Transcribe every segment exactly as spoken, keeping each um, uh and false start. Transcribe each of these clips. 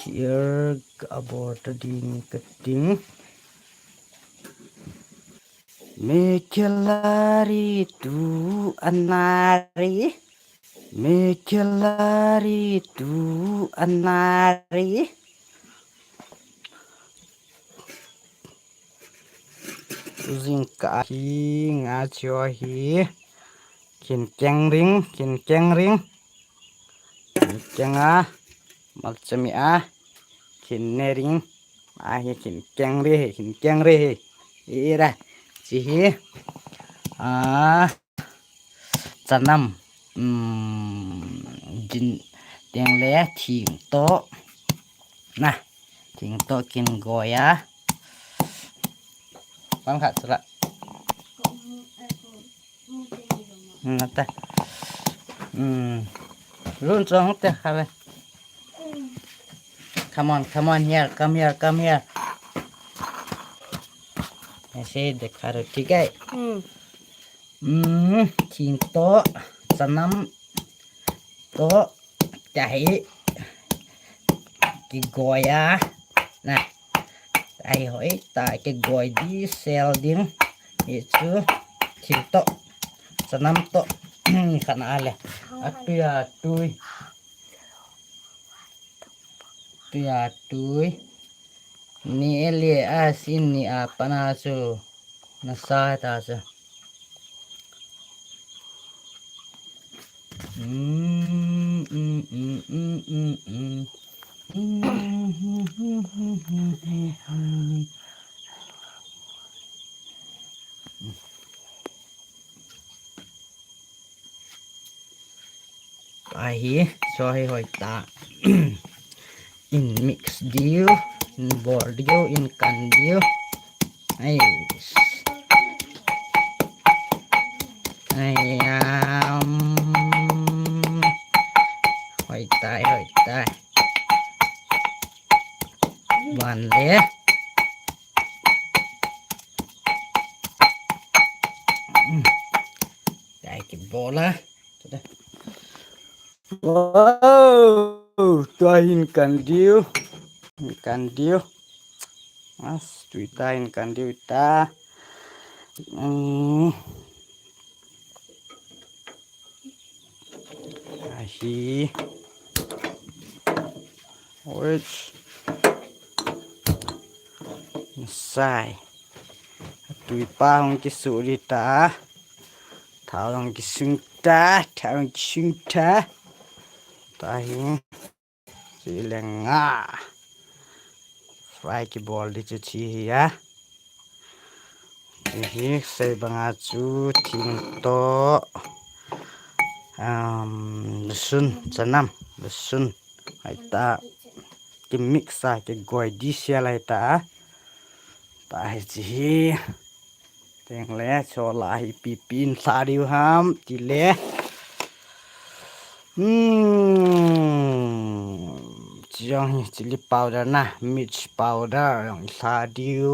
Tir ka bor ta ding ka ting. Mekhelari tu anari. Mekhelari tu anari. Jingkah hi, nga chu hi. Khin keng ring, khin keng ring. Khin keng a, malcha mi a, khin ne ring. A hi khin keng re hi, khin keng re hi. Ira, chi hi. A, chanam, um, jin, teng le thing to. Na, thing to kin goya. Pang khat sula. Hmm, ate. Hmm. Lun chong te kha ve. Come on, come on here, come here, come here. Aise dekha rahe ho, theek hai? Hmm. Hmm, thing to, chanam to, tahi, kigoya, na, tahi hoi, ta kigoi di, sel ding, hi chu, thing to, chanam to, khana le, atui, atui, atui, atui, ni eli a, sin ni a, pana chu, Na sa ta sa. Mm, mm, mm, mm, mm, mm. Ahi, so hi hoi ta. In mix diu, in bol diu, in kan diu. Ai. Ai, um. Hoi tai, hoi tai. Van le. Dai ki bola. Wow, tua hin kan diu. Hin kan diu. As, tua hin kan diu ta. Hmm. Ahi. Which? Sai. Tui pa hung kisuri ta. Thao hung kisung ta. Thao hung kisung ta. Tahi. Chi lenga. Fry kibol di chu chi hi a. Chi hi sei banga chu thing to. Um, lusun, chanam, lusun. Hai ta. Ki mix a, kigoi di sia lai ta. Tahi chi hi. Teng le, chola hi ipi ipi in lha diu ham, ti le. Hmm, chi jong hi chili powder na, mirch powder jong in lha diu.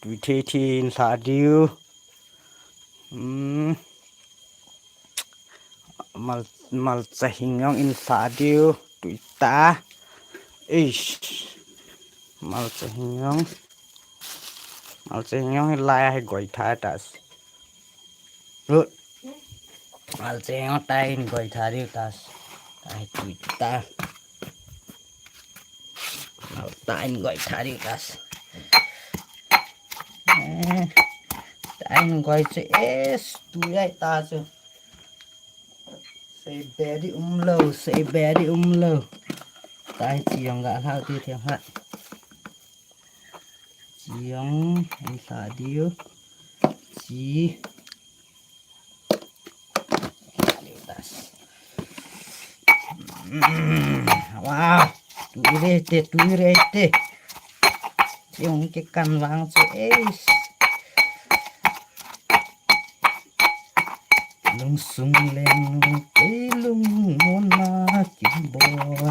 Tui thei thei in lha diu. Hmm. Mal, malcha hing jong in lha diu. Tui ta. Eish. Malcha hing jong. Malcha hing jong hi lai a hi goi tha tas. Lut. Malcha hing jong tai in goi tha diu tas. Tai tui ta. Malcha in goi tha diu tas. Eh, tai in goi chu es tu jai ta chu. Sei be di um lou, sei be di um lou. Tai chi jong ga lhau ti thiang ha. Chi jong in lha diu. Chi. Lha diu tas. Mm, wow. Tui re te, tui re te. Chi jong kikan vang chu es. Lungsung leng lung kei lung mon ma kiboi.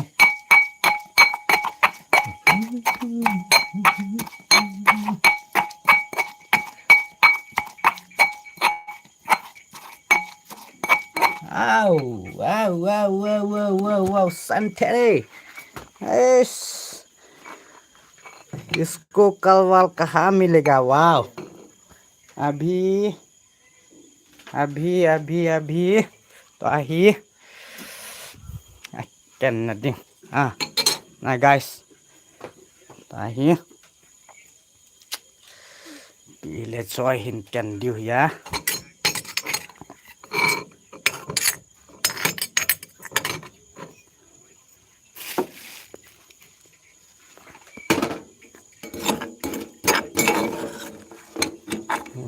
Au, au, au, au, au, au, au, san the. Eish. इसको कल वाल कहाँ मिलेगा? Wow. अभी, अभी, अभी, अभी. Tua hi. Aken na ding. Ah. Na, guys. Tua hi. Ti le choi hin ken diu hi a.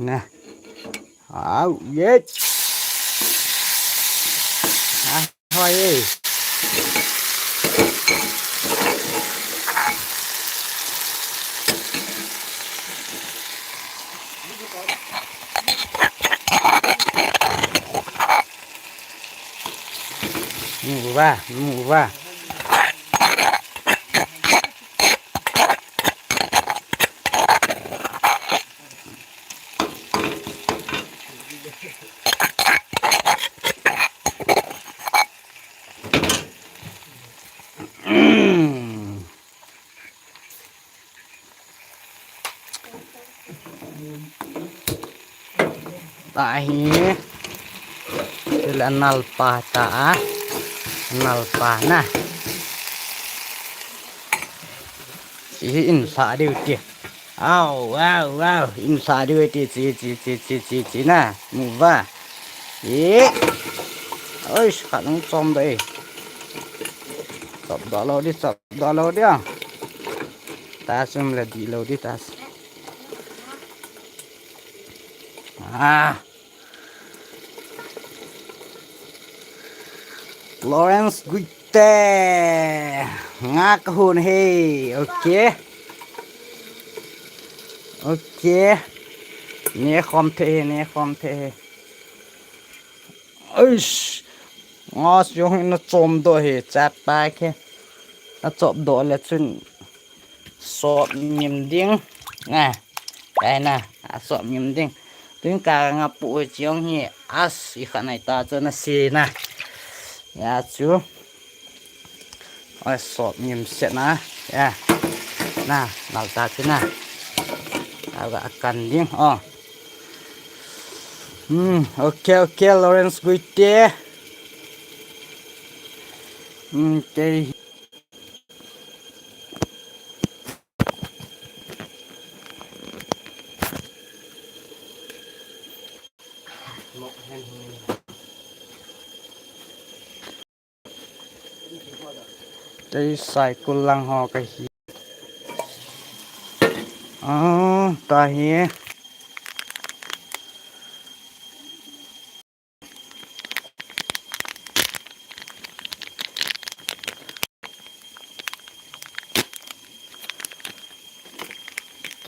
Na. Au, ye. Ah, hoi e. Mu uva, mu uva. Tua hi. Tile analpa ta a. Analpa na. Hiche hi insa diu ti. Au, au, au. Insa diu ti, chi, chi, chi na. Mu uva. E. Oi, khat nung chom da e. Chop da lou di, chop da lou di a. Ta sum le di lou di ta. Ah. Lawrence Guite. Nga kahon he. Okay. Okay. Ne khom the he, ne khom the he. Eish. Nga jong na chom doh he, chat pa ke. Na chop doh le chun. Sop ngim ding. Na. Kai na. A sop ngim ding. Tun ka nga pu chiong hi as i kha nai ta chu na si na. Ya chu. Oi sop ngim se na. Ya. Na, nal ta chu na. A ga kan ding. Oh. Hmm, okay, okay, Lawrence Guite. Hmm, okay. Tei Saikul lang ho kahi. Ah, tahi.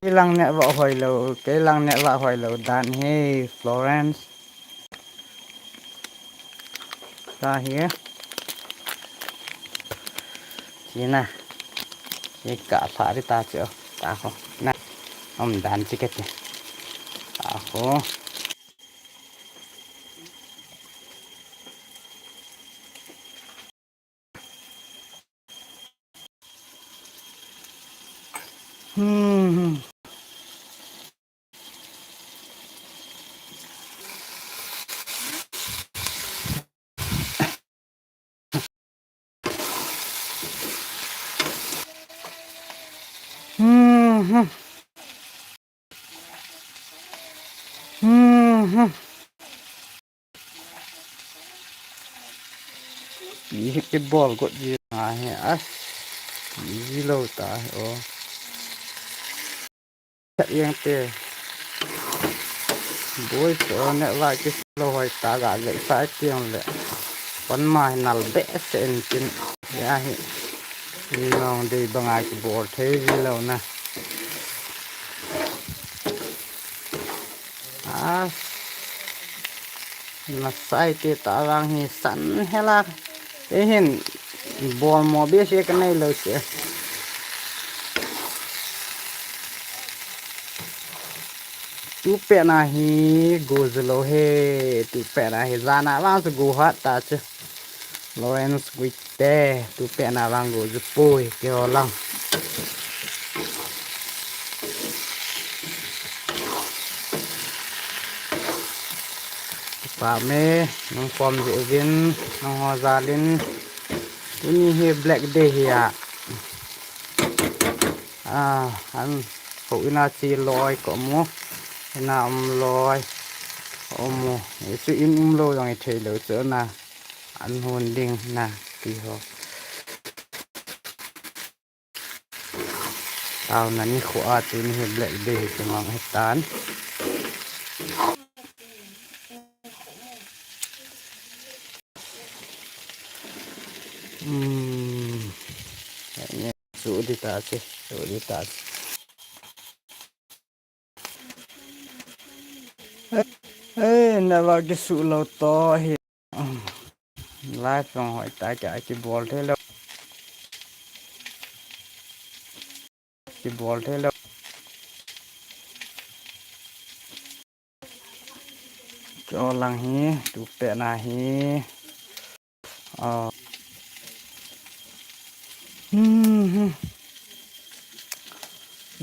Kei lang network hoilou, kei lang network hoilou dan hi Florence. Tahi. China. Chika lha ri ta chu. Taho. Na. Umdan chi kati. Taho. Hmm. Hmm. Hmm. Pi hi kibol got ji nga hi a. Ji lou ta hi o. Chat yang te. Boi to ne la ki lo hoi ta ga le sa tiang le. Pan ma hi nal be se en tin. Ya hi. Ni nong dei banga kibol thei ji lou na. A. Na sai te ta vang hi san hela. Te hin bol mo be se ka nei lou se. Tu pe na hi go zu lou he, tu pe na hi za na vang su go hat ta chu. Lawrence Guite, tupet na vang go ju poi, keiho lang. Pame, nang pom jeh uvin, nangho jal in, tuni hi Black Day hi a. A, an, houin a che loi ka um u, in a um loi, um u, hichu in um lou jong i thei lou chu na, an hon ding na, ti ho. Taona nikho a tuni hi Black Day hi kimang hitan. Hmm. Su di ta si, su di ta si. Eh, eh, na va kisuh lou to hi. Live jong hoi ta kei a kibol thei lou. Kibol thei lou. Keiho lang hi, tupet na hi. Ah. Hmm, hmm.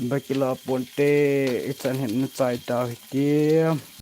Ba kila ponte, ichan hin na chai tau hiti.